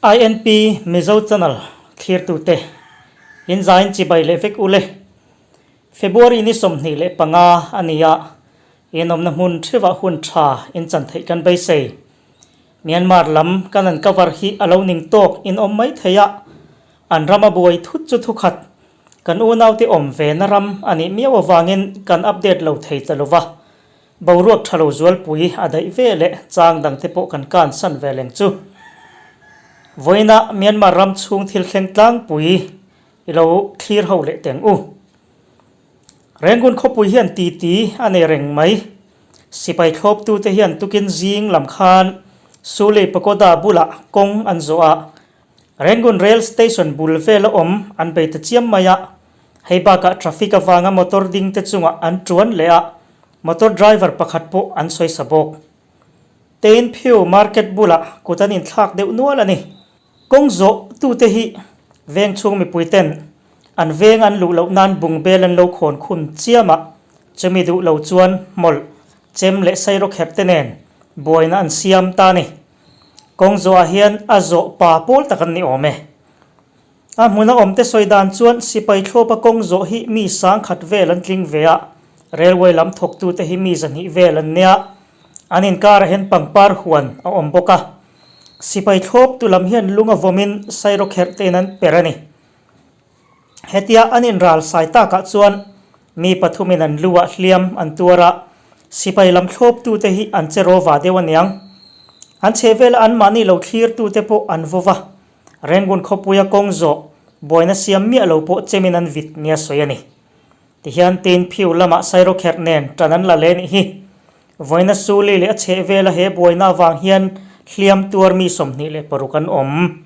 INP Mizo Channel thlirtute in zain chibai leh vek ule. February ni 25 a ni a, inawmna hmun theuhah hun tha in chan theih kan beisei. Myanmar lam kan an cover hi a lo ning tawk in awm mai thei a, an ram a buai thut chu thukhat kan unaute awm ve na ram a nih miau avangin kan update lo thei ta lova, boruak tha lo zualpui a daih ve leh chang dangte pawh kan kan san ve leng chu. Vawiina Myanmar ram chhung thil thleng tlangpui i lo thlir ho leh teng u. Rangoon khawpui hian titi a nei reng mai. Sipai thlawptute hian tukin zing lam khan Sulei Pagoda bulah kawng an zawh a, Rangoon Rail Station bul vela awm an bei ta chiam mai a. Hei bakah traffic avanga motor ding te chungah an tuan leh a, motor driver pakhat pawh an sawisa bawk. Tain Phyu Market bulah kut an inthlak deuh nual a ni. Kawng zawh tute hi veng chhung mipui ten an veng an luh loh nan bungbel an lo khawn khum chiam a, chumi duh lo chuan hmawlh, chem leh sairawkherh te nen buaina an siam ta a ni. Kawng zawhah hian a zawh pa pawl tak an ni awm e. A hmuna awmte sawi dan chuan sipai thlawpa kawng zawh hi mi sangkhat vel an tling ve a, railway lam thawktute hi mi 200 vel an nia. An inkarah hian pangpar huan a awm bawk a. Sipai thlawptu lam hian lung a vawmin sairawkherh tein an per a ni. Hetia an inral sai takah chuan mi pathumin an lu ah hliam an tuar a, sipai lam thlawptute hi an che rawva deuh aniang. An chhehvela anmahni lo thlirtute pawh an vaw va, Rangoon khawpuia kawng zawh buaina siam miah lo pawh chemin an vit nia sawi a ni. Tihian Tin Phyu lamah sairawkherh nen tan an la leh nih hi. Vawiina Suli leh a chhehvela he buaina avang hian hliam tuar mi 26 an awm.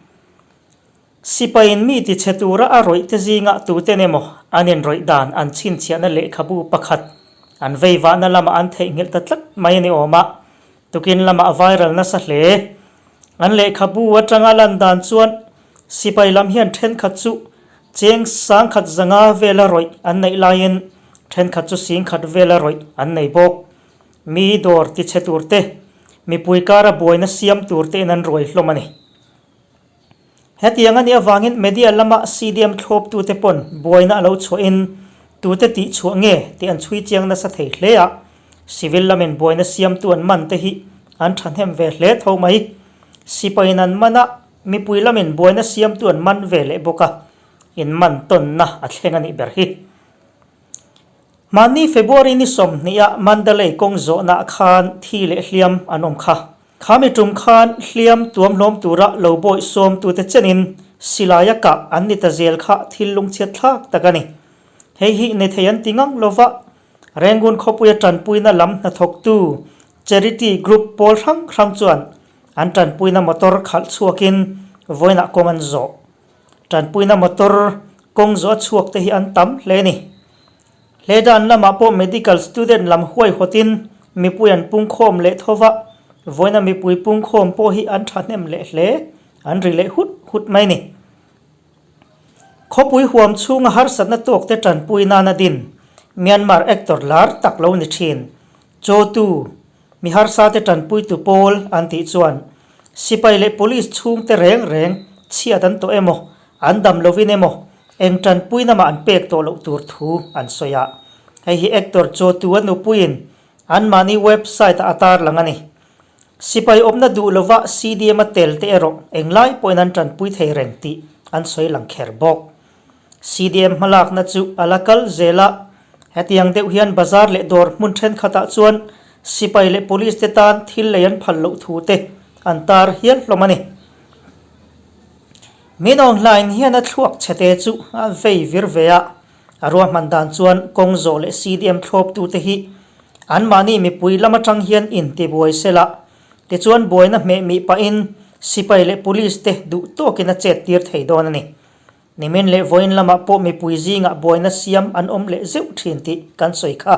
Sipaiin mi tichhe tura a rawih te zingah tuten emaw an inrawih dan an chhinchhiahna lehkhabu pakhat an veivahna lamah an theihnghilh ta tlat mai a ni awm a, tukin lamah a viral nasa hle. An lehkhabu atanga lan dan chuan sipai lam hian thenkhat chu cheng sangkhat zanga vela rawih an neih laiin thenkhat chu singkhat vela rawih an nei bawk. Mi dawr tichhe tur te, mipui kara buaina siam tur tein an ruai hlawm a ni. Hetiang a nih avangin media lama CDM thlawptute pawn buaina a lo chhuahin tute tih chhuah nge tih an chhui chiang nasa thei hle a, civil lamin buaina siamtu an man te hi an thahnem ve hle tho mai. Sipaiin an man a, mipui lamin buaina siamtu an man ve leh bawk a, inman tawnna a thleng a nih ber hi. Mahni February ni 20 a Mandalay kawng zawhnaah khan thi leh hliam an awm kha. Kha mi tum khan hliam tuam hlawm tura lo bawih sawmtute chenin silai a kah an ni ta zel kha thil lungchhiat thlak tak a ni. Hei hi ni thei an ti ngang lova, Rangoon khawpuia tanpuina lam hnathawktu Charity Group pawl hrang hrang chuan an tanpuina motor khalh chhuakin vawiinah kawng an zawh. Tanpuina motor kawng zawh a chhuak te hi an tam hle a ni. He dan lamah pawh medical student lam huaihawtin mipui an pungkhawm leh tho va, vawiina mipui pungkhawm pawh hi an thahnem leh hle, an ri leh hut hut mai a ni. Khawpui huam chhunga harsatna tawkte tanpui nana din Myanmar actor lar tak lo ni thin, Chaw Tu, mi harsate tanpuitu pawl an tih chuan sipai leh police chhungte reng reng chhiat an tawh emaw, an dam lovin emaw eng tanpuina mah an pek tawh loh tur thu an sawi a. Hei hi actor Chaw Tu a nupuiin anmahni website ah a tarlang a ni. Sipai awmna duh lova CDM a tel te erawh englai pawhin an tanpui thei reng tih an sawi lang kher bawk. CDM hmalakna chu a la kal zel a, hetiang deuh hian bazar leh dawr hmun thenkhatah chuan sipai leh police te tan thil lei an phal loh thu te an tar hial hlawm a ni. Min Aung Hlaing hian a thluak chhete chu a vei vir ve a, a ruahman dan chuan kawng zawh leh CDM thlawptute hi anmahni mipui lam atang hian intibuai sela, tichuan buaina hmeh mih pahin sipai leh police te duh tawkin a chet tir thei dawn a ni. Nimin leh vawiin lamah pawh mipui zingah buaina siam an awm leh zeuh thin tih kan sawi kha.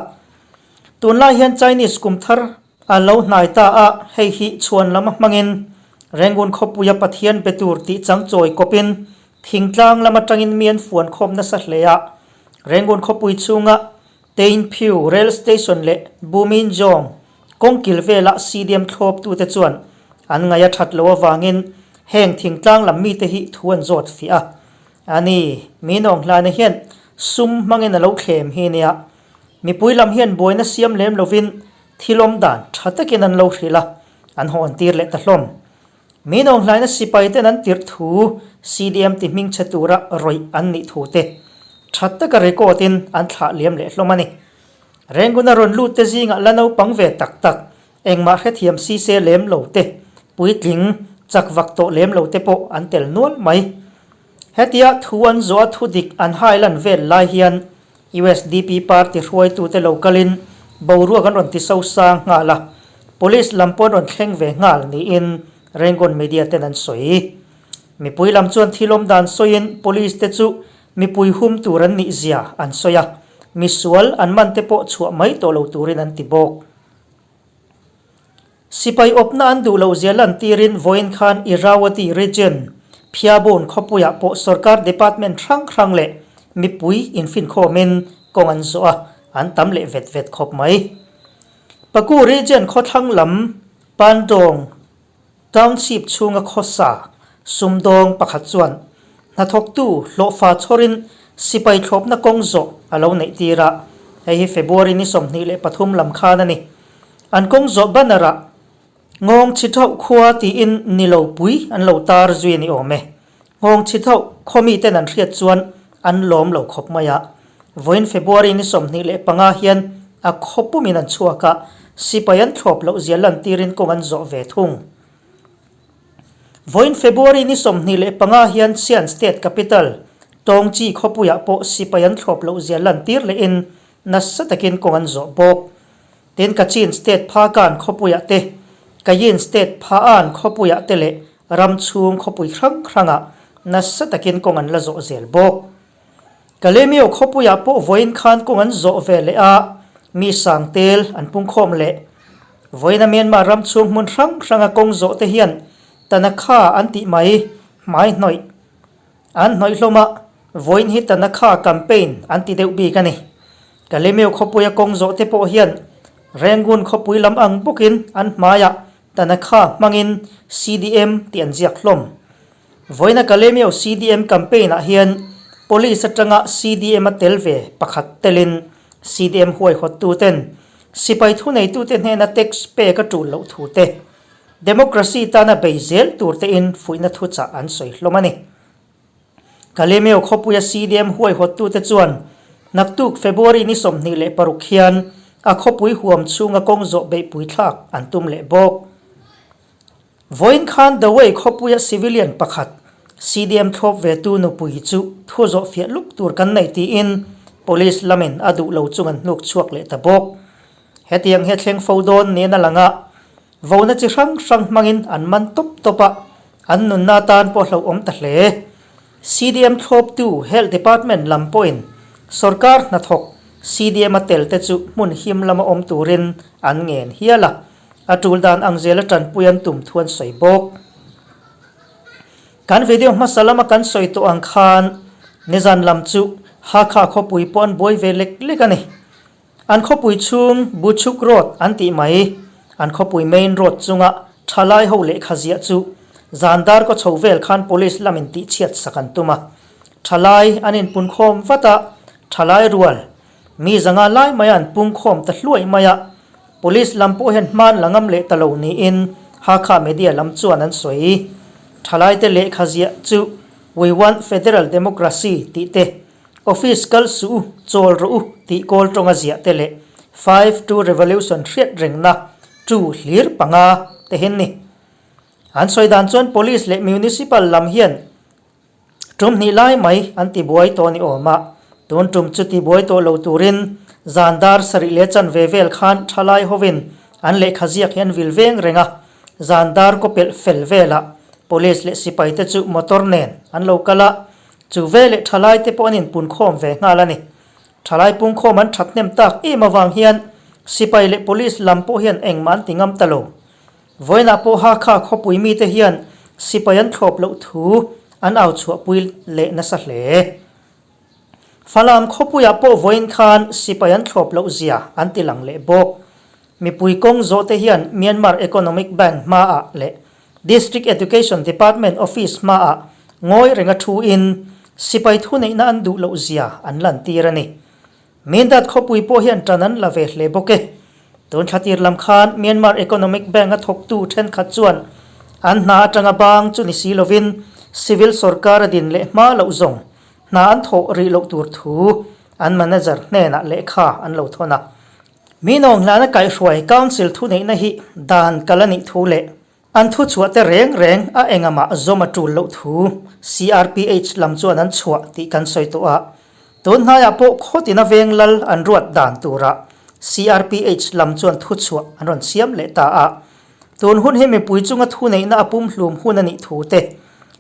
Tunlai hian Chinese kum thar a lo hnai ta a, hei hi chhuan lama hmangin Rangoon khawpuia Pathian be tur tih chang chawi kawpin thingtlang lam atangin mi an fuan khawm nasa hle a. Rangoon khawpui chhunga Tain Phyu Rail Station leh Buminjong kawngkil vela CDM thlawptute chuan an ngaih a that loh avangin. Heng thingtlang lam mite hi thu an zawt fiah a. A ni, mi nawng hlana hian sum hmangin a lo thlem hi nia. Mipui lam hian buaina siam lem lovin thil awm dan tha takin an lo hrilh a, an hawn tir leh ta hlawm. Mi nawng hlaina sipai ten an tirh thu CDM ti hming chhe tura rawih an nih thu te tha taka record in an thlah liam leh hlawm a ni. Renguna rawn lut te zingah la naupang ve tak tak Engmah hrethiam si se lem lo te, puitling chak vak tawh lem lo te pawh an tel nual mai. Hetia thu an zawh a thu dik an hailan vel lai hian usdp party hruaitute lo kalin boruak an rawn ti so sang nghal a, police lam pawh an rawn thleng ve nghal niin Rangoon media ten an sawi. Mipui lam chuan thil awm dan sawiin police te chu mipui hum tur an nih zia an sawi a, misual an man te pawh chhuah mai tawh lo turin an ti bawk. Sipai awpna an duh loh zia lantirin vawiin khan Irrawaddy region, Phiabon khawpuiah pawh sorkar department hrang hrang leh mipui infinkhawmin kawng an zawh a, an tam leh vet vet khawp mai. Paku region khawthlang lam Pandawng Township chhunga khawsa sumdawng pakhat chuan hnathawktu hlawhfa chhawrin sipai thlawpna kawng zawh a lo neih tir a, hei hi February ni 23 lam khan a ni. An kawng zawh banner-ah Ngawng Chhithauh khua tiin ni lo pui an lo tar zui a ni awm e. Ngawng Chhithauh khaw miten an hriat chuan an lawm lo khawp mai a. Vawiin February ni 25 hian a khaw pumin an chhuak a, sipai an thlawp loh zia lantirin kawng an zawh ve thung. Vawiin February ni 25 hian Sian State Capital, Tawngchi khawpuiah pawh sipai an thlawp loh zia lantir lehin nasa takin kawng an zawh bawk. Tin, Kachin State Phakan khawpuiah te, Kayin State Phaan khawpuiah te leh ram chhung khawpui hrang hrangah nasa takin kawng an la zawh zel bawk. Kalemio khawpuiah pawh vawiin khan kawng an zawh ve leh a, mi sang tel an pungkhawm leh. Vawiina Myanmar ram chhung hmun hrang hranga kawng zawh te hian Tanakha an tih mai hmai hnawih an hnawih hlawm a, vawiin hi Tanakha campaign an ti deuh bik a ni. Kalemio khawpuia kawng zawh te pawh hian Rangoon khawpui lam ang bawkin an hmaiah Tanakha hmangin CDM tih an ziak hlawm. Vawiina Kalemio CDM campaign ah hian Police atanga CDM a tel ve pakhat telin CDM huaihawttu ten sipai thuneitute hnena tax pek a tul loh thu te, democracy tana bei zel tur tein fuihna thuchah an sawi hlawm a ni. Kalemio khawpuia CDM huaihawttute chuan naktuk February ni 26 hian a khawpui huam chhunga kawng zawh beihpui thlak an tum leh bawk. Vawiin khan Dawei khawpuia civilian pakhat CDM thlawp vetu nupui chu thu zawh fiah luk tur kan nei tiin police lamin a duh lo chung an hnuk chhuak leh ta bawk. Hetiang hi a thleng fo dawn niin a lang a, vona chi hrang hrang hmangin an man tawp tawp a, an nunna atan pawh hlauhawm ta hle. CDM thlawptu Health Department lam pawhin sorkar hnathawk CDM a tel te chu hmun him lama awm turin an ngen hial a, A tul dan ang zela tanpui an tum thu an sawi bawk. Kan video hmasa lama kan sawi tawh ang khan nizan lam chu Hakha khawpui pawh an buai ve lek lek a ni. An khawpui chhung Buchuk Road an tih mai, an khawpui main road chunga thalai ho lehkha ziah chu zan dar kaw chho vel khan police lamin tihchhiat sak an tum a. Thalai an inpunkhawm vat a, thalai rual Mi zanga lai mai an pungkhawm ta hluai mai a, Police lam pawh hian hman la ngam leh ta lo niin Hakha media lam chuan an sawi. Thalaite lehkha ziah chu We want Federal Democracy tih te, Office kal suh u, chawl rawh u tih kawl tawnga ziah te leh 5 to Revolution hriat rengna tu hlir panga te hin ni. An sawi dan chuan Police leh Municipal lam hian Tum hnih lai mai an ti buai tawh ni awm a, tun tum chu ti buai tawh lo turin zan dar sarih leh chanve vel khan thalai hovin an lehkha ziak hi an vil veng reng a, zan dar kaw pelh fel velah police leh sipai te chu motor nen an lo kal a, chu veleh thalai te pawh an inpunkhawm ve nghal a ni. Thalai pungkhawm an thathnem tak em avang hian sipai leh police lam pawh hian engmah an ti ngam ta lo. Vawiinah pawh Hakha khawpui mite hian sipai an thlawp loh thu an au chhuahpui leh nasa hle. Falam khawpuiah pawh vawiin khan sipai an thlawp loh zia an ti lang leh bawk. Mipui kawng zawhte hian Myanmar Economic Bank hmaah leh District Education Department Office hmaah ngawi renga thu in sipai thuneihna an duh loh zia an lantir a ni. Mindat khawpui pawh hian tan an la ve hle bawk e. Tun thla tir lam khan Myanmar Economic Bank a thawktu thenkhat chuan an hna atanga bang chu ni si lovin civil sorkar a din leh hma loh zawng hna an thawh rih loh tur thu an manager hnenah lehkha an lo thawn a. Mi nawnghlana kaihhruai Council thuneihna hi dan kal a nih thu leh An thu chhuah te reng reng a engamah zawm a tul loh thu CRPH lam chuan an chhuah tih kan sawi tawh a. Tun hnaiah pawh khawtina veng lal an ruat dan turah CRPH lam chuan thu chhuah an rawn siam leh ta a. Tun hun hi mipui chunga thuneihna a pumhlum hun a nih thu te,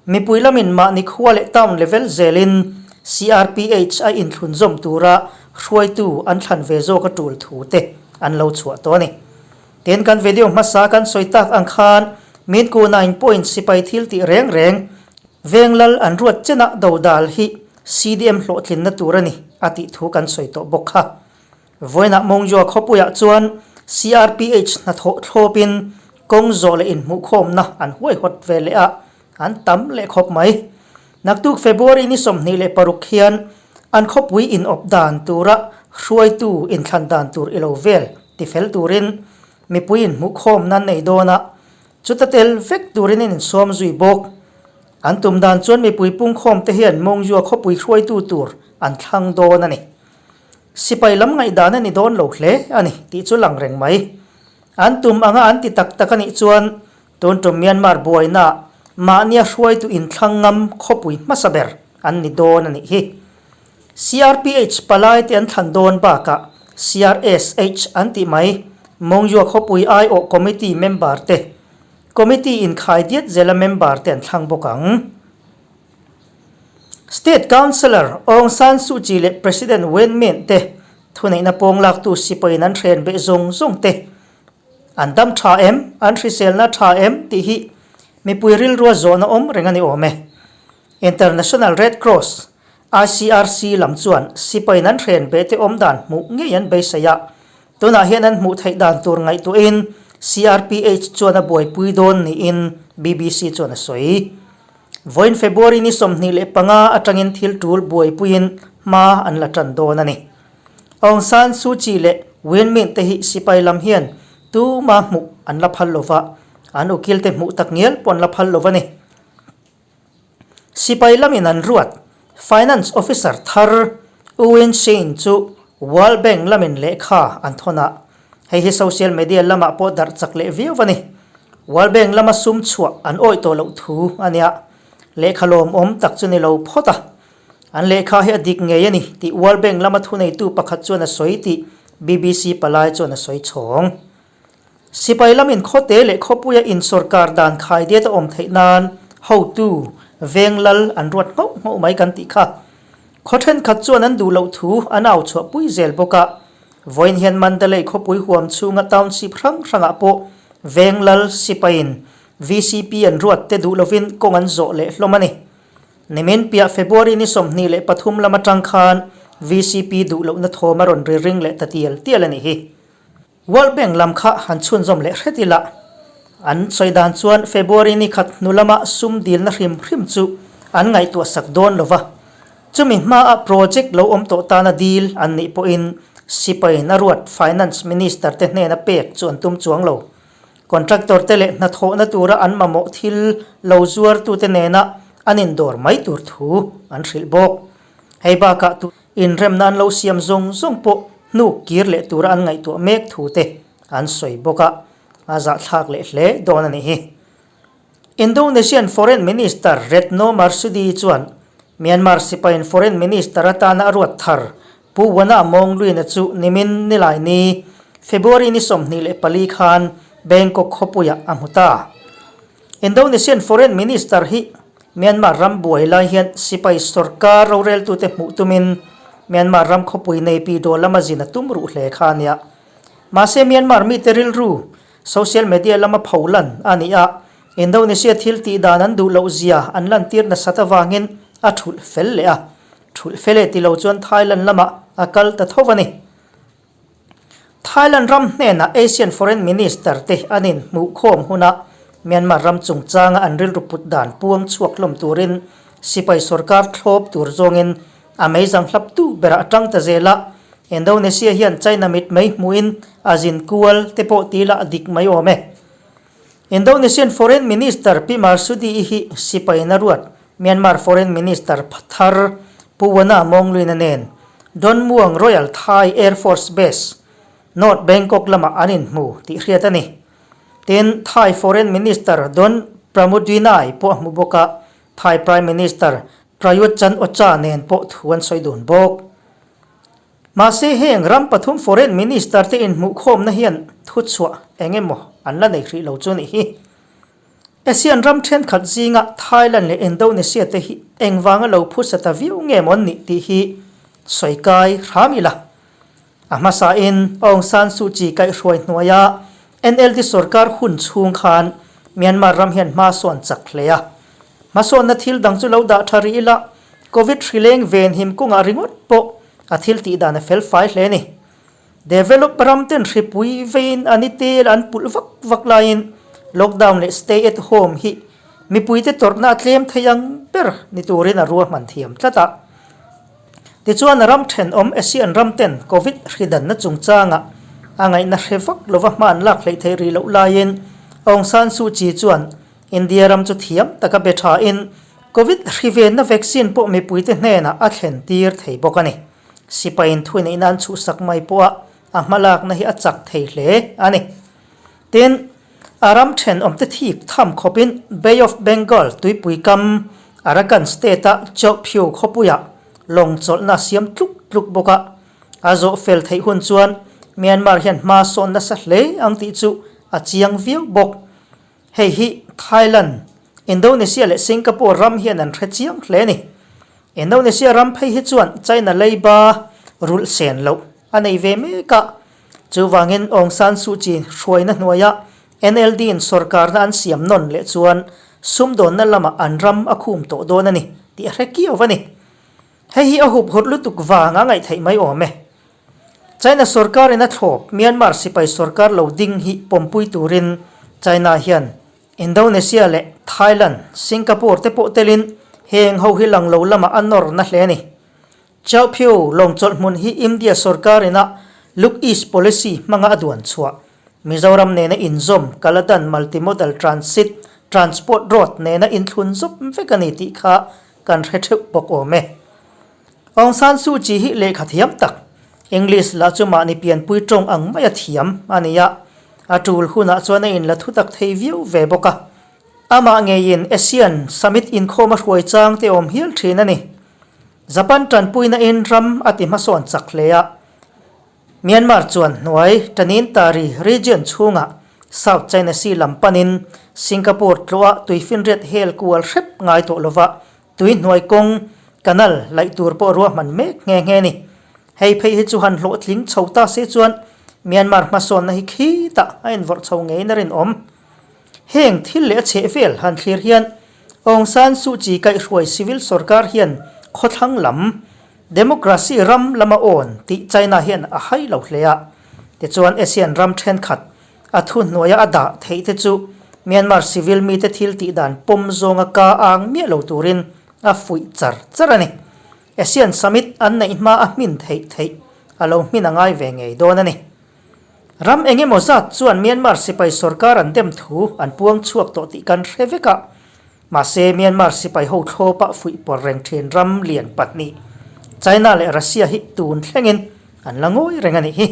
mipui lamin mahni khua leh town level zelin CRPH a inthlun zawm tura hruaitu an thlan ve zawk a tul thu te an lo chhuah tawh a ni. Tin, kan video hmasa kan sawi tak ang khan Mitku nine point sipai thil tih reng reng veng lal an ruat chenah dodal hi CDM hlawhtlinna tur a ni a tih thu kan sawi tawh bawk kha. Vawiinah Mawngzua khawpuiah chuan CRPH hnathawh thlawpin kawng zawh leh inhmuhkhawmna an huaihawt ve leh a, an tam leh khawp mai. Naktuk February ni 26 hian an khawpui inawp dan tura hruaitu inthlan dan tur i lo vel ti fel turin mipui inhmuhkhawmna an nei dawn a, chuta tel vek turin an insawm zui bawk. An tum dan chuan mipui pungkhawm te hian Mawngzua khawpui hruaitu tur an thlang dawn a ni. Sipai lam ngaihdan a ni dawn lo hle a ni tih chu lang reng mai. An tum anga an ti tak tak a nih chuan Tun tum Myanmar buaina mahnia hruaitu inthlang ngam khawpui hmasa ber an ni dawn a nih hi. CRPH palai te an thlan dawn bakah CRSH an tih mai Mongyua khawpui aiawh committee member te committee inkhai diat zela member te an thlang bawk ang. State Councillor Aung San Suu Kyi leh President Win Myint te thuneihna pawng laktu sipain an hren beh zawng zawng te An dam tha em? An hriselna tha em? tih hi mipui rilrua zawhna awm reng a ni awm e. International Red Cross, ICRC, lam chuan sipain an hren beh te awm dan hmuh ngei an beisei a, tunah hian an hmuh theih dan tur ngaihtuahin CRPH chuan a buaipui dawn niin BBC chuan a sawi. Vawiin February ni 25 atangin thil tul buaipuiin hma an la tan dawn a ni. Aung San Suu Kyi leh Win Myint te hi sipai lam hian tuma hmuh an la phal lova, an ukil te hmuh tak ngial pawh an la phal lova ni. Sipai lamin an ruat Finance Officer thar U Win Sein chu World Bank lamin lehkha an thawn a, hei hi social media lamah pawh darh chak leh viau a ni. World Bank lama sum chhuah an awih tawh loh thu a nia, lehkha lawmawm tak chu ni lo phawt a. An lehkha hi a dik ngei a ni tih World Bank lama thuneitu pakhat chuan a sawi tih BBC palai chuan a sawi chhawng. Sipai lamin khawte leh khawpuia insawrkar dan khaidiat a awm theih nan hotu veng lal an ruat nghauh nghauh mai kan tih kha. Khaw thenkhat chuan an duh loh thu an au chhuahpui zel bawk a. Vawiin hian Mandalay khawpui huam chhunga township hrang hrangah pawh veng lal sipaiin VCP an ruat te duh lovin kawng an zawh leh hlawm a ni. Nimin piah February ni 23 lam atang khan VCP duh lohna thawm a rawn ri ring leh ta tial tial a nih hi. World Bank lam kha han chhunzawm leh hret ila. An sawi dan chuan February ni khat hnu lama sum dilna hrim hrim chu an ngaihtuah sak dawn lo va. Chumi hmaa project lo awm tawh tana dil an nih pawhin sipaiin a ruat Finance Minister te hnena pek chu an tum chuang lo. Contractor te leh hnathawhna tura an mamawh thil lo zuartute nena an indawr mai tur thu an hrilh bawk. Hei bakah tu inremna an lo siam zawng zawng pawh hnuk kir leh tura an ngaihtuah mek thu te an sawi bawk a, a zahthlak leh hle dawn a nih hi. Indonesian Foreign Minister Retno Marsudi chuan Myanmar sipaiin Foreign Minister atana a ruat thar Pu Wana Mawngluina chu nimin nilai ni February ni 24 khan Bangkok khawpuiah a hmu ta. Indonesian Foreign Minister hi Myanmar ram buai lai hian sipai sorkar roreltute hmuh tumin Myanmar ram khawpui Naypyidaw lama zin a tum ruh hle kha a nia. Mahse Myanmar mite rilru Social media lama pholan a ni a, Indonesia thil tih dan an duh loh zia an lantir nasat avangin a thulh fel leh a. Thulh fel e ti lo chuan Thailand lamah a kal ta tho a ni. Thailand ram hnenah Asian Foreign Minister te an inhmuhkhawm hunah. Myanmar ram chungchanga an rilru put dan puang chhuak hlawm turin sipai sorkar thlawp tur zawngin a meizang hlaptu berah a tang ta zel a. Indonesia hian China mit mai hmuhin a zin kual te pawh ti lah dik mai awm e. Indonesian Foreign Minister Pi Marsudi hi sipai na ruat Myanmar Foreign Minister thar Pu Wana Mawngluina nen Don Muang Royal Thai Air Force Base, North Bangkok lamah an inhmu tih hriat a ni. Tin, Thai Foreign Minister Don Pramudwinai pawh a hmu bawk a, Thai Prime Minister Prayut Chan-o-cha nen pawh thu an sawi dun bawk. Mahse heng ram pathum Foreign Minister te inhmuhkhawmna hian thuchhuah eng emaw an la nei hrih lo chu a nih hi. ASEAN ram thenkhat zinga Thailand leh Indonesia te hi engvanga lo phusa ta viau nge maw an nih tih hi sawi kai hram ila. A hmasain Aung San Suu Kyi kaihhruai hnuaia NLD sorkar hun chhung khan Myanmar ram hian hma sawn chak hle a. Hmasawnna thil dang chu lo dah tha rih ila, Covid hrileng venhim kawngah ringawt pawh a thil tih dan a fel fai hle a ni. Develop ram ten hripui vein an i tel an pulh vak vak laiin lockdown leh stay at home hi mipuite tawrhna a tlem thei ang ber ni turin a ruahman thiam tlat a. Tichuan ram thenawm ASEAN ram ten Covid hridanna chungchangah a ngaihna hre vak lova hma an lak hleih theih rih loh laiin Aung San Suu Kyi chuan India ram chu thiam taka be thain Covid hrivenna vaccine pawh mipuite hnenah a thlen tir thei bawk a ni. Sipaiin thuneihna an chhuhsak mai pawha a hmalakna hi a chak thei hle a ni. Tin, a ram thenawmte thik tham khawpin Bay of Bengal tuipui kam Arakan State-a Kyaukphyu khawpuiah lawng chawlhna a siam tluk tluk bawk a. A zawh fel theih hun chuan Myanmar hian hma sawn nasa hle ang tih chu a chiang viau bawk. Hei hi Thailand, Indonesia leh Singapore ram hian an hre chiang hle a ni. Indonesia ram phei hi chuan China leiba rulh sen loh a nei ve mek a. Chuvangin Aung San Suu Kyi hruaina hnuaia NLD in sorkarna an siam nawn leh chuan sumdawnna lamah an ram a khum tawh dawn a ni tih a hre kiau a ni. Hei hi a hup hawrh lutuk vang a ngaihtheih mai awm e. China sorkarin a thlawp Myanmar sipai sorkar lo ding hi pawmpui turin China hian Indonesia leh Thailand, Singapore te pawh telin heng ho hi lang lo lamah a nawr na hle a ni. Kyaukphyu lawngchawlh hmun hi India sorkarin a Look East Policy hmanga a duan chhuah Mizoram nena inzawm Kaladan Multimodal Transit Transport Road nena inthlun zawp vek a ni tih kha kan hre theuh bawk awm e. Aung San Suu Kyi hi lehkha thiam tak, English lah chu mahni pianpui tawng ang maia thiam a ni a, a tul hunah chuan a inla thutak thei viau ve bawk a. Amah ngeiin ASEAN Summit inkhawm a hruai chang te awm hial thin a ni. Japan tanpuina in ram a ti hmasawn chak hle a. Myanmar chuan hnuai Tanintari region chhungah South China Sea lam panin Singapore tlawha tuifinriat hel kual hrep ngai tawh lova Tui hnuai kawng, canal, laih tur pawh ruahman mek nghe nghe a ni. Hei phei hi chu han hlawhtling chho ta se chuan Myanmar hmasawnna hi khitah a invawrh chho ngeiin a rinawm. Heng thil leh a chheh vel han thlir hian Aung San Suu Kyi kaihhruai civil sorkar hian khawthlang lam democracy ram lama awn tih China hian a hai lo hle a. Tichuan ASEAN ram thenkhat A thuhnuaia a dah theih te chu Myanmar civil mite thil tih dan pawm zawnga ka ang miah lo turin a fuih char char a ni. ASEAN Summit an neih hma a hmin theih theih a lo hmin a ngai ve ngei dawn a ni. Ram eng emaw zat chuan Myanmar sipai sorkar an dem thu an puang chhuak tawh tih kan hre vek a. Mahse Myanmar sipai ho thlawpa fuih pawr reng thin ram lian pahnih China leh Russia hi tun thlengin an la ngawi reng a nih hi.